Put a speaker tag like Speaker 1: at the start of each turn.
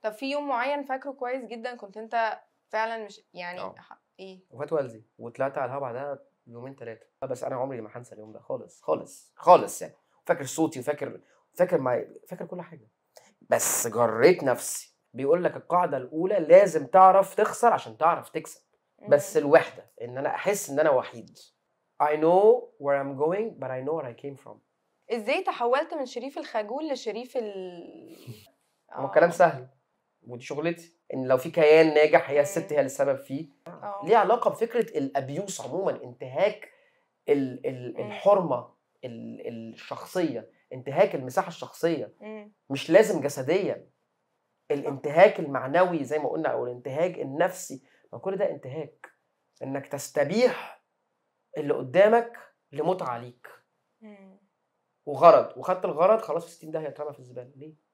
Speaker 1: طب في يوم معين فاكره كويس جدا كنت انت فعلا مش يعني ايه؟
Speaker 2: وفاة والدي، وطلعت على الهوا بعدها يومين 3. بس انا عمري ما هنسى اليوم ده خالص خالص خالص يعني. فاكر صوتي وفاكر فاكر ما فاكر كل حاجة، بس جريت نفسي. بيقول لك القاعدة الاولى لازم تعرف تخسر عشان تعرف تكسب. بس الوحدة، ان انا احس ان انا وحيد. I know where I'm going but I know where I came from.
Speaker 1: ازاي تحولت من شريف الخجول لشريف ال
Speaker 2: هو الكلام سهل ودي شغلتي، ان لو في كيان ناجح هي الست هي اللي السبب فيه. ليه علاقة بفكره ال abuse عموما، انتهاك الحرمة الشخصية، انتهاك المساحة الشخصية. مش لازم جسديا، الانتهاك المعنوي زي ما قلنا، او الانتهاك النفسي، ما كل ده انتهاك. انك تستبيح اللي قدامك لمتعه ليك وغرض، وخدت الغرض خلاص في 60 داهية اترمى في الزبالة. ليه؟